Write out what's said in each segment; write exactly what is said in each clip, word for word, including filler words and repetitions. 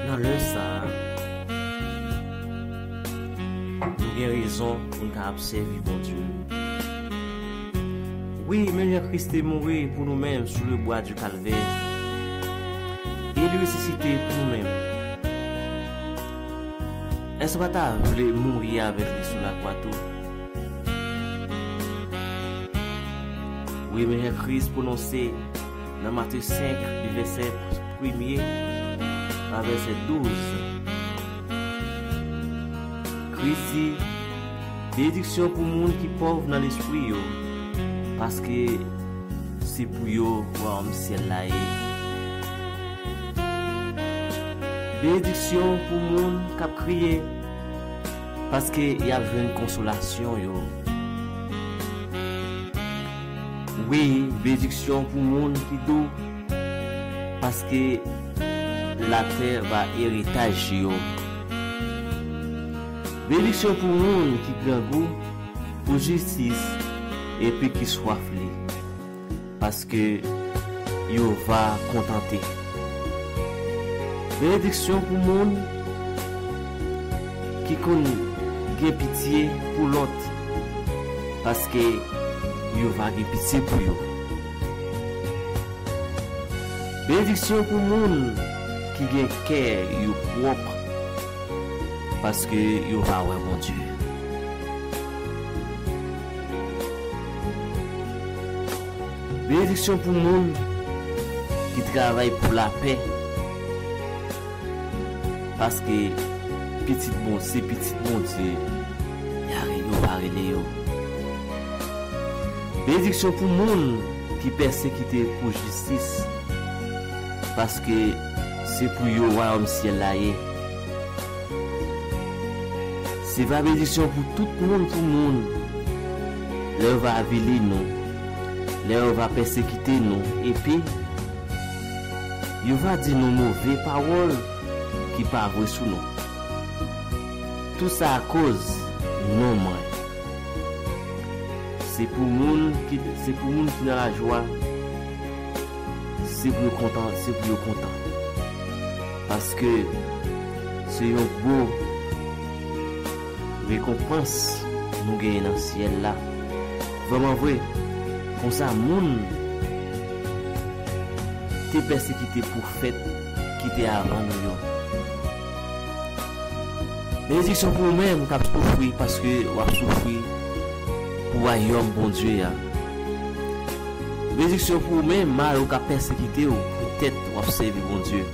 Nan lè sa a, nou gen rezon pou n ka ap sèvi Bondye. Wi, men jan Kris te mouri pou nou menm sou le bwa di Kalvè, e li resisite pou nou menm. Èske w pa ta vle mouri avèk li sou lakwa tou? Wi, men jan Kris pwononse nan Matye senk, li vèsè premye a vèsè douz. Kris di, "Benediksyon pou moun ki pòv nan lespri yo, paske se pou yo wayòm syèl la ye. Benediksyon pou moun k ap kriye, paske y ap jwenn konsolasyon yo. Wi, benediksyon pou moun ki dou, paske latè va eritaj yo. Benediksyon pou moun ki grangou pou jistis epi ki swaf li, paske yo va kontante. Benediksyon pou moun ki konn gen pitye pou lòt, paske yo va gen pitye pou yo. Benediksyon pou moun ki gen kè yo pwòp, paske yo va wè Bondye. Benediksyon pou moun ki travay pou lapè, paske pitit Bon-, se pitit Bondye y a re-, yo va rele yo. Benediksyon pou moun ki pèsekite pou jistis, paske se pou yo wayòm syèl la ye. Se va benediksyon pou tout moun, pou moun, lè yo va avili nou, lè yo va pèsekite nou, epi yo va di nou move pawòl ki pa vre sou nou. Tout sa akoz non mwen. Se pou moun ki, se pou moun ki nan lajwa, se pou yo kontan, se pou yo kontan. Paske se yon gwo rekonpans nou genyen nan syèl la. Vrèman vre, konsa moun te pèsekite pwofèt ki te avan nou yo. Benediksyon pou ou menm k ap soufri paske w ap soufri pou wayòm Bondye a. Benediksyon pou ou menm, malgre w k ap pèsekite w poutèt w ap sèvi Bondye.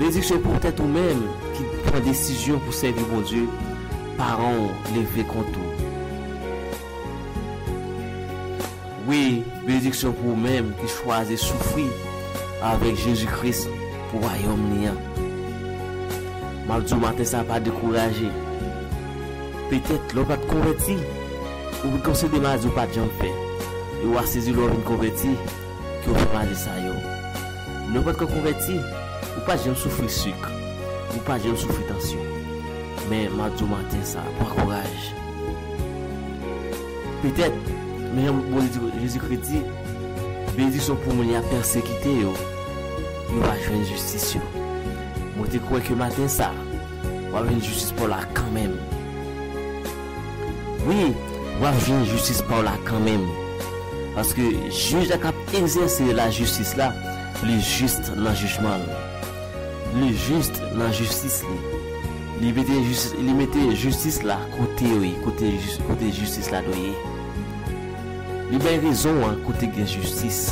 Benediksyon poutèt ou menm ki pran desizyon pou sèvi Bondye, paran w leve kont ou. Wi, benediksyon pou ou menm ki chwazi soufri avèk Jezi Kris pou wayòm li an. M ap di w maten sa, pa dekouraje. Petèt, lè w pa t konvèti, ou vin konsidere maladi w pa t janm fè. E w a sezi lè w vin konvèti ke w fè maladi sa yo. Lè w pa t konvèti, ou pa t janm soufri sik, ou pa t janm soufri tansyon. Men, m ap di w maten sa, pran kouraj. Petèt, men jan Bondye di, Jezikri di, benediksyon pou moun y ap pèsekite yo, yo va jwenn jistis yo. Mwen te kwè ke maten sa, w ap jwenn jistis pa w la kanmenm. Wi, w ap jwenn jistis pa w la kanmenm. Paske jij la k ap egzèse lajistis la, li jis nan jijman l. Li jis nan jistis li. Li mete jis-, li mete jistis la kote yo ye, kote jis-, kote jistis la dwe ye. Li bay rezon an kote gen jistis.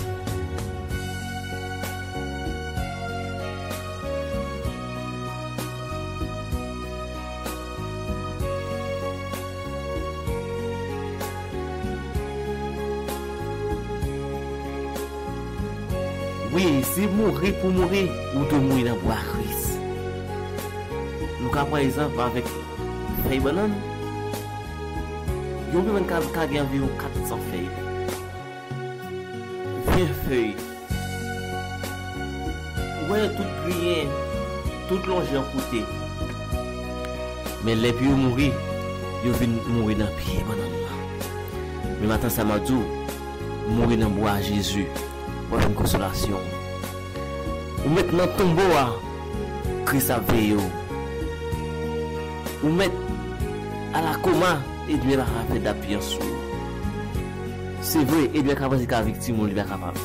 Wi, si mouri pou mouri, ou dwe mouri nan bwa Kris. Nou ka pran egzanp avèk fèy bannann. Yon fèy bannann ka, ka gen anviwon kat san fèy. Ven fèy. Ou wè yo tout griyen, tout lonje yon kote. Men lè pye yo mouri, yo vin mouri nan pye bannann lan. Men maten sa m ap di w, mouri nan bwa Jezi, w ap jwenn konsolasyon. Ou mèt nan tonbo a, Kris ap veye w. Ou mèt a la koma, ènmi a pa ka fè dappiyanp sou ou. Se vre, ènmi a ka panse l ka viktim ou, li pa kapab.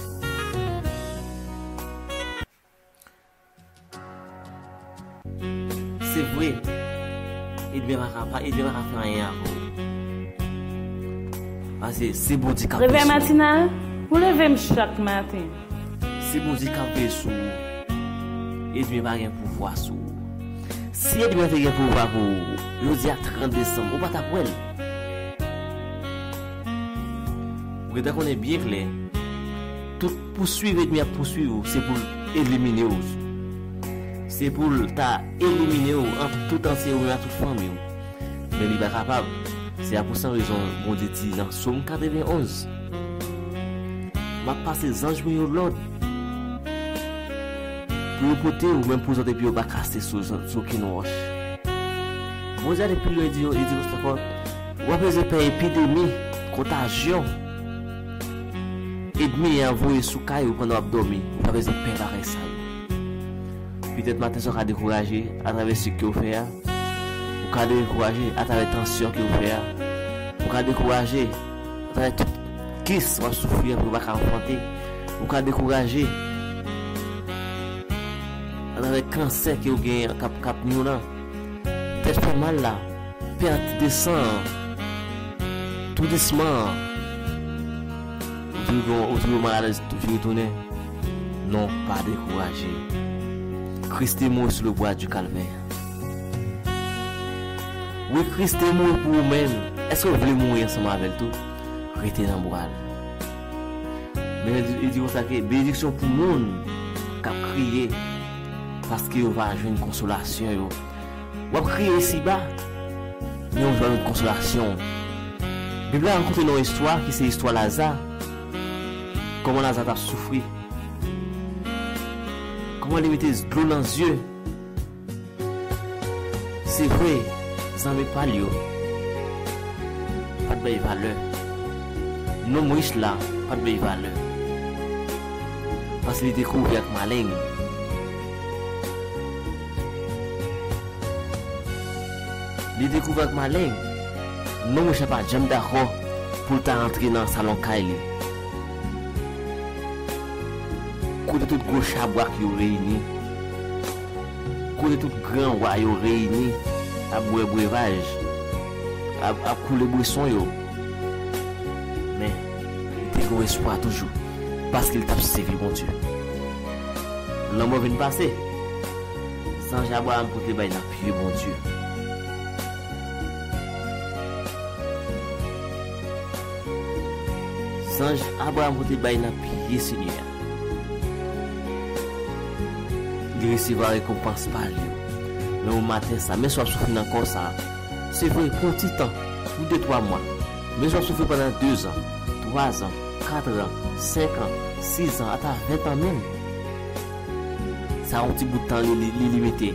Se vre, ènmi a pa ka, ènmi a pa ka fè anyen avè w. Paske se Bondye k ap veye sou ou. Revèy matinal, ou leve m chak maten. Se Bondye k ap veye sou ou. Ènmi pa gen pouvwa sou ou. Si ènmi an te gen pouvwa pou ou, jodi a trant desanm, ou pa t ap wè l. Ou gentan konnen byen klè, tout pouswiv ènmi ap pouswiv ou, se pou l elimine w. Se pou l ta elimine w an tout antye ou menm ak tout fanmi w. Men li pa kapab. Se a pou sa rezon Bondye di nan Sòm katrevenn onz, "M ap pase zanj mwen yo lòd pou yo pote w, menm pou zòt epi yo pa kase sou, sou okenn wòch." Bondye ale pi lwen, di yo, li di konsa ankò, "W ap bezwen pè epidemi, kontajyon. Ènmi an voye sou kay ou pandan w ap dòmi, ou pa bezwen pè bagay sa yo." Petèt maten sa w ka dekouraje atravè sik ke w fè a. Ou ka dekouraje atravè tansyon ke w fè a. Ou ka dekouraje atravè tout kis w ap soufri a pou w pa ka anfante. Ou ka dekouraje atravè kansè ke w genyen k ap, k ap nwi w lan. Tèt fè mal la, pèt de san an, toudisman an. Ou toujou, ou toujou malalèz, ou toujou tounen. Non, pa dekouraje. Kris te mouri sou le bwa di kalvè. Wi, Kris te mouri pou ou menm. Èske w vle mouri ansanm avè l tou? Rete nan bra l. Men li di, li di konsa ke benediksyon pou moun k ap kriye, paske yo va jwenn konsolasyon yo. W ap kriye isiba, men w jwenn konsolasyon. Bib la rakonte nou yon istwa ki se istwa Laza. Kòman Laza t ap soufri. Kòman li mete dlo nan zye. Se vre, zanmi pa l yo pa t bay valè. Nonm rich la pa t bay valè. Paske li te kouvè ak maleng. Li te kouvè ak maleng. Nonm rich la pa t janm dakò pou l ta rantre nan salon kay li. Kote tout gwo chabrak yo reyini. Kote tout gran wa yo reyini, ap bwè brevaj, ap, ap koule bweson yo. Men, li te gen espwa toujou, paske li t ap sèvi Bondye. Lanmò vin pase. Zanj Abraram pote bay nan pye Bondye. Zanj Abraram pote bay nan pye Senyè a. Li resevwa rekonpans pa l yo. Men yon maten sa, men si w ap soufri nan kò sa, se vre, pran ti tan, pou de twa mwa. Men si w ap soufri pandan dezan, twazan, katran, senkan, sizan, ata ventan menm. Sa yon ti bout tan li, li, li limite.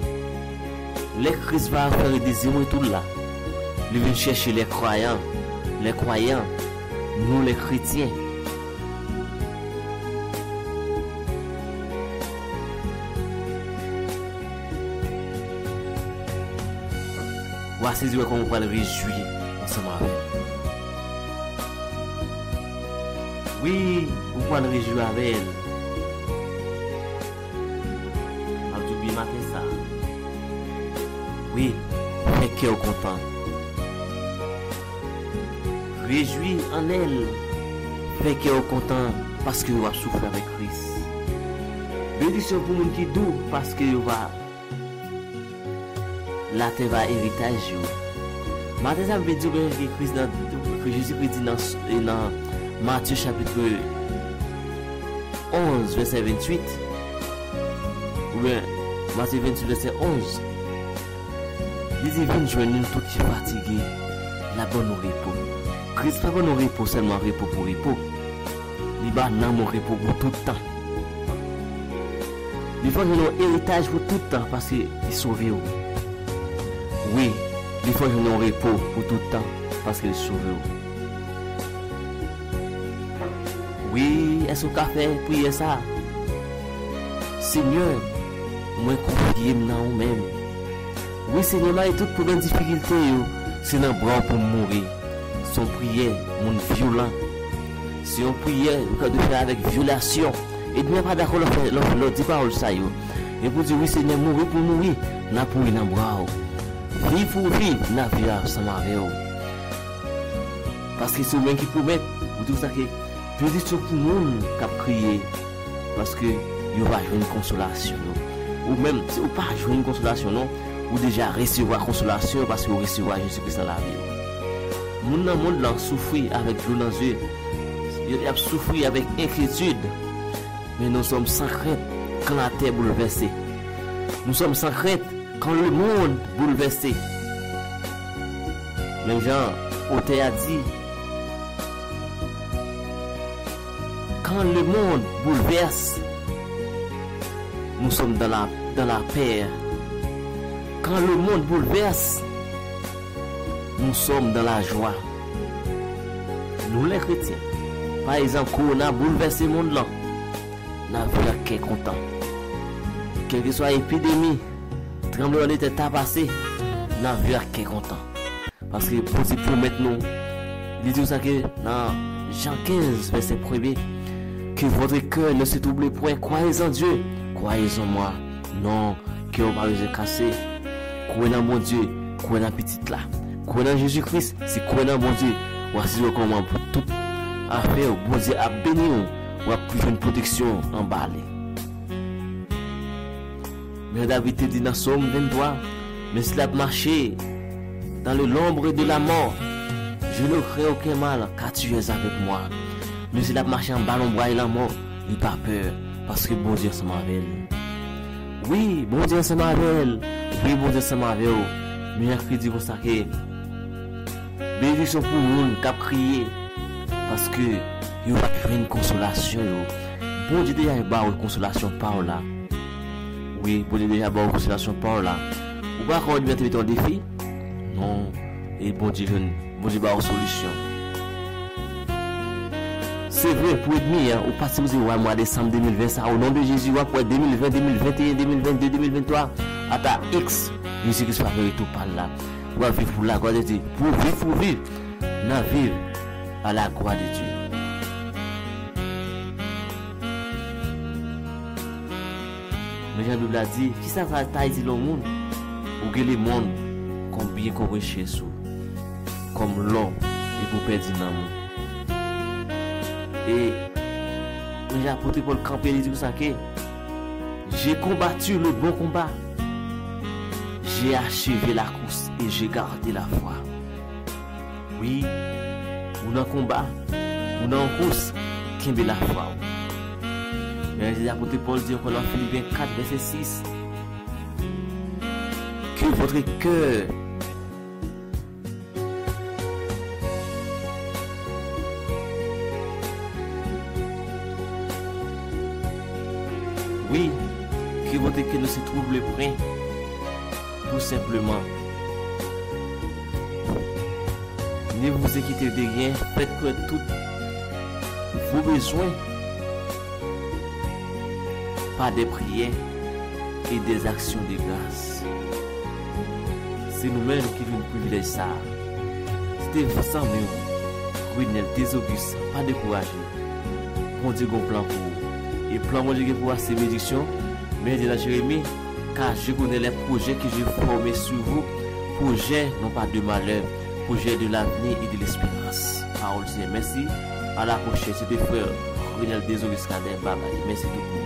Lè Kris va fè dezyèm retou l la, li vin chèche lè kwayan, lè kwayan, nou lè kretyen. W a sezi wè kòman w pral rejwi ansanm avè l. Wi, ou pral rejwi avè l. M ap di w byen maten sa. Wi, fè kè w kontan. Rejwi an èl. Fè kè w kontan paske w ap soufri avèk Kris. Benediksyon pou moun ki dou paske yo va Latè va eritaj yo. Maten sa, m vle di w ke Kris nan, ke Jezikri di nan, nan Matye chapit onz, vèsè venntuit, oubyen Matye venntuit, vèsè onz, li di, "Vin jwenn li, nou tout ki fatige, l ap ban nou repo." Kris pa ban nou repo sèlman, repo pou repo. Li ba nanm ou repo pou tout tan. Li fè w jwenn yon eritaj pou tout tan paske li sove w. Wi, li fè w jwenn yon repo pou tout tan paske li sove w. Wi, èske w ka fè priyè sa a? Senyè, mwen konfye m nan ou menm. Wi, Senyè, malgre tout pwoblèm, difikilte yo, se nan bra w pou m mouri. Se yon priyè moun vyolan. Se yon priyè ou ka dwe fè avèk vyolasyon. Ènmi an pa dakò lè w fè, lè w, lè w di pawòl sa yo. E pou di, wi, Senyè, mouri pou mouri, n ap mouri nan bra w. Viv pou viv, n ap viv ansanm avè w. Paske se ou menm ki pwomèt, ou di konsa ke benediksyon pou moun k ap kriye, paske yo va jwenn konsolasyon yo. Ou menm, si ou pa jwenn konsolasyon non, ou deja resevwa konsolasyon paske ou resevwa Jezi Kris nan lavi w. Moun nan mond lan soufri avèk dlo nan zye, y ap soufri avèk enkyetid, men nous sommes sans crainte quand la terre bouleversée. Nous sommes sans crainte quand le monde bouleversé. Menm jan otè a di, quand le monde bouleverse, nous sommes dans la, dans la paix. Quand le monde bouleverse, nous sommes dans la joie. Nou lè kretyen, pa egzanp, kowona boulvèse mond lan, n ap viv ak kè kontan. Kèlkeswa epidemi, tranblemanntè ta pase, n ap viv ak kè kontan. Paske Bondye pwomèt nou, li di nou sa ke nan Jan kenz, vèsè premye, que votre cœur ne se trouble point, croyez en Dieu, croyez en moi. Non, kè w pa bezwen kase. Kwè nan Bondye, kwè nan Pitit la. Kwè nan Jezi Kris, se kwè nan Bondye. W a si wè kòman pou tout afè w, Bondye ap beni w, w ap jwenn pwoteksyon anba li. Men David te di nan Sòm venntwa, men si l ap mache dans le l'ombre de la mort, je ne crains aucun mal, car tu es avec moi. Men si l ap mache anba lonbray lanmò, li pa pè, paske Bondye ansanm avè l. Wi, Bondye ansanm avè l. Wi, Bondye ansanm avè w. Men Jezi di konsa ke benediksyon pou moun k ap kriye, paske yo va jwenn konsolasyon yo. Bondye deja ba w konsolasyon pa w la. Wi, Bondye deja ba w konsolasyon pa w la. Ou pa kwè Bondye te mete yon defi? Non. E Bondye jwenn, Bondye ba w solisyon. Se vre, pou ènmi an, ou pa sipoze wè mwa desanm de mil ven sa. O non de Jezi, w ap wè de mil ven, de mil venteyen, de mil vennde, de mil venntwa, ata X, Jezi Kris pa fè retou pa l la. W ap viv pou laglwa de Dye. Pou viv, pou viv, n ap viv a la glwa de Dye. Men jan Bib la di, kisa sa ta itil yon moun? Ou gen lemonn kòm byen, kòm richès ou, kòm lò, epi w pèdi nanm ou. E men jan apot Pòl kanpe, li di konsa ke, j'ai combattu le bon combat, j'ai achevé la course et j'ai gardé la foi. Wi, ou nan konba, ou nan yon kous, kenbe lafwa w. Men apot Pòl di ankò nan Filipyen kat, vèsè sis, que votre cœur Oui, que votre cœur ne se trouble point, tout simplement. Ne vous inquiétez de rien, faites connaître tous vos besoins par des prières et des actions de grâce. Se nou menm ki jwenn privilèj sa a. Se te zanmi w, Renel Desauguste, pa dekouraje. Bondye gen yon plan pou ou. E plan Bondye gen pou ou a se benediksyon. Men li di nan Jeremi, car je connais les projets que j'ai formés sur vous, projets non pas de malheur, projets de l'avenir et de l'espérance. Pawòl Senyè, mèsi. A la pwochèn, se te frè Renel Desauguste Cadet, babay. Mèsi tout moun.